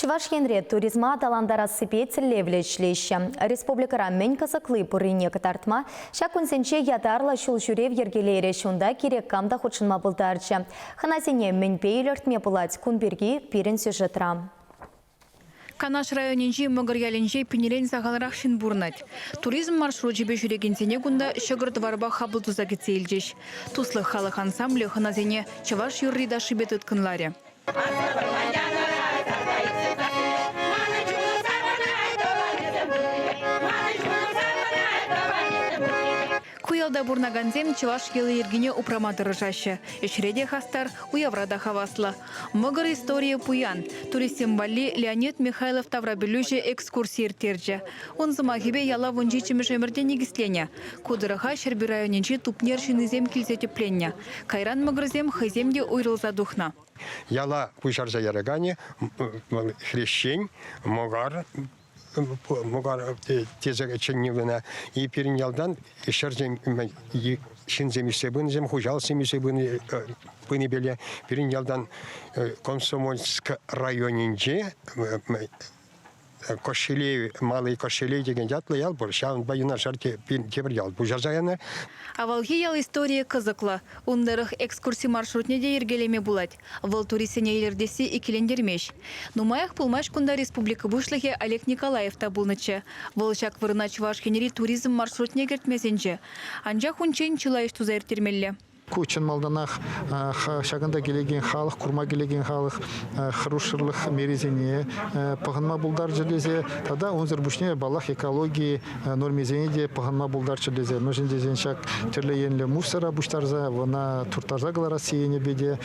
Чӑваш Енре туризма аталантарассипе тӗллевлӗ ӗҫлеҫҫӗ. Республикӑра мӗн кӑсӑкли пуррине кӑтартма ҫак кунсенче ятарлӑ ҫул ҫӳрев йӗркелерӗҫ. Унта кирек кам та хутшӑнма пултарчӗ. Хӑнасене мӗнпе илӗртме пулать кун пирки пирӗн сюжетра. Канаш районӗнчи Мӑкӑр ялӗнче пинрен сахалрах ҫын пурӑнать. Туризм маршручӗпе ҫӳрекенсене кунта ҫӑкӑр-тӑварпа хапӑл туса кӗтсе илчӗҫ. Туслӑх халӑх ансамблӗ хӑнасене чӑваш юрри-ташшипе тыткӑнларӗ. Ку ялта пурӑнакансем чӑваш йӑли-йӗркине упрама тӑрӑшаҫҫӗ. Ӗҫре те хастар, уявра та хаваслӑ. Мӑкӑр историйӗ пуян. Туристсем валли Леонид Михайлов таврапӗлӳҫӗ экскурси ирттерчӗ. Ун сӑмахӗпе яла вунҫиччӗмӗш ӗмӗрте никӗсленӗ. Ку тӑрӑха Ҫӗрпӳ районӗнчи Тупнер ҫыннисем килсе тӗпленнӗ. Кайран мӑкӑрсем хӑйсем те уйрӑлса тухнӑ. Яла пуҫарса яраканӗ вӑл хресчен, мӑкар, мӑкар тесе чӗнни кӑна. И пирӗн ялтан ҫӗрсем ҫынсем ӳссе пынисем, хуҫалӑхсем ӳссе пынипеле пирӗн ялтан Комсомольск районӗнче Кошелей, Малый Кошелей текен ятлӑ ял пур. Ҫавӑнпа юнашар тепӗр ял пуҫарса янӑ. Авалхи ял историйӗ кӑсӑклӑ. Ун тӑрӑх экскурси маршрутне те йӗркелеме пулать. Вӑл туристсене илӗртесси иккӗлентермест. Нумаях пулмасть кунта республика Пуҫлӑхӗ Олег Николаев та пулнӑччӗ. Вӑл ҫак вырӑна Чӑваш Енри туризм маршрутне кӗртме сӗнчӗ. Анчах унччен чылай ӗҫ туса ирттермелле. Ку чӑн малтанах ҫакӑнта килекен халӑх, курма килекен халӑх хӑрушсӑрлӑх мерисене пӑхӑнма пултарчӗ тесе тата унсӑр пуҫне, паллах, экологи нормисене те пӑхӑнма пултарччӑр тесе. Мӗншӗн тесен ҫак тӗрлӗ енлӗ мусора пуҫтарса ӑна турттарса кӑларасси енӗпе те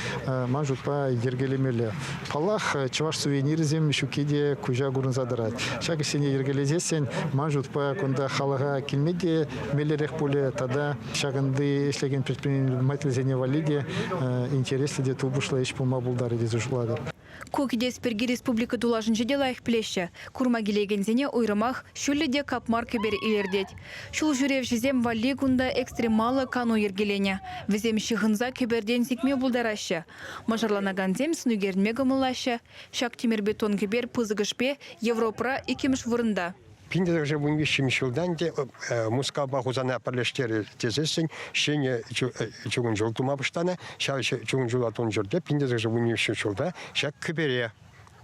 ман шутпа йӗркелемелле. Паллах, чӑваш сувенирӗсем ҫукки те куҫа курӑнса тӑрать. Ҫак ӗҫсене йӗркелесессӗн ман шутпа кунта халӑха килме те меллӗрех пулӗ тата ҫакӑнти ӗҫлекен предпринимательсене валли те интереслӗ те тупӑшлӑ ӗҫ пулма пултарӗ тесе шутлатӑп. Ку кӗтес пирки республика тулашӗнче те лайӑх пӗлеҫҫӗ. Курма килекенсене уйрӑмах ҫӳллӗ те капмар кӗпер илӗртет. Ҫул ҫӳревҫӗсем валли кунта экстремаллӑ кану йӗркеленӗ. Вӗсем ҫыхӑнса кӗпертен сикме пултараҫҫӗ. Мӑшӑрланакансем сӑнӳкерӗнме кӑмӑллаҫҫӗ. Ҫак тимӗр-бетон кӗпер пысӑкӑшпе Европӑра иккӗмӗш вырӑнта. 1913 ҫултан те Мускавпа Хусана пӗрлештерес тесессӗн ҫӗнӗ чугун ҫул тума пуҫланӑ. Ҫав чугун ҫула тунӑ ҫӗрте 1913 ҫулта ҫак кӗпере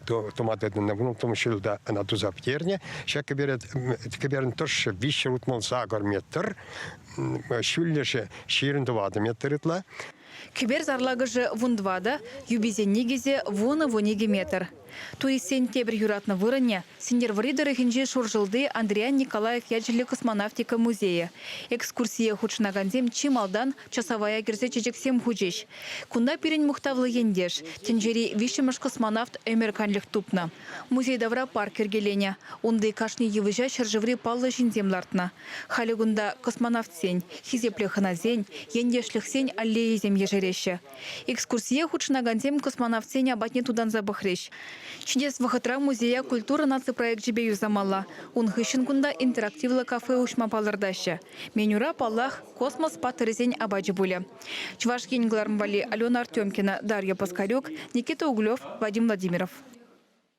тума тытӑннӑ. Вун ҫулта ӑна туса пӗтернӗ. Ҫак кӗпере кӗперӗн тӑршшӗ 368 метр, ҫӳллӗшӗ 24 метр ытла. Кӗпер сарлакӑшӗ вунтӑватӑ, юписен никӗсӗ вунӑ-вуникӗ метр. Туристсен тепӗр юратнӑ вырӑнӗ, Сӗнтӗрвӑрри тӑрӑхӗнчи Шуршӑлти Андриян Николаев ячӗллӗ космонавтика музейӗ. Экскурсие хутшӑнакансем чи малтан часавая кӗрсе чечексем хучӗҫ. Кунта пирӗн мухтавлӑ ентеш, тӗнчери виҫҫӗмӗш космонавт ӗмӗр канлӗх тупнӑ. Музей тавра парк йӗркеленӗ. Унти кашни йывӑҫа ҫӗршыври паллӑ ҫынсем лартнӑ. Халӗ кунта космонавтсен, хисеплӗ хӑнасен, ентешлӗхсен аллейисем ешереҫҫӗ. Экскурсие хутшӑнакансем космонавтсен апатне тутанса пӑхрӗҫ. Ҫитес вӑхӑтра музея Культура наци проекчӗпе юсамалла. Ун хыҫҫӑн кунта интерактивлӑ кафе уҫма палӑртаҫҫӗ. Менюра, паллах, космос паттӑрӗсен апачӗ пулӗ. Чӑваш Ен кӑларӑм валли Алена Артемкина, Дарья Паскарюк, Никита Углев, Вадим Владимиров.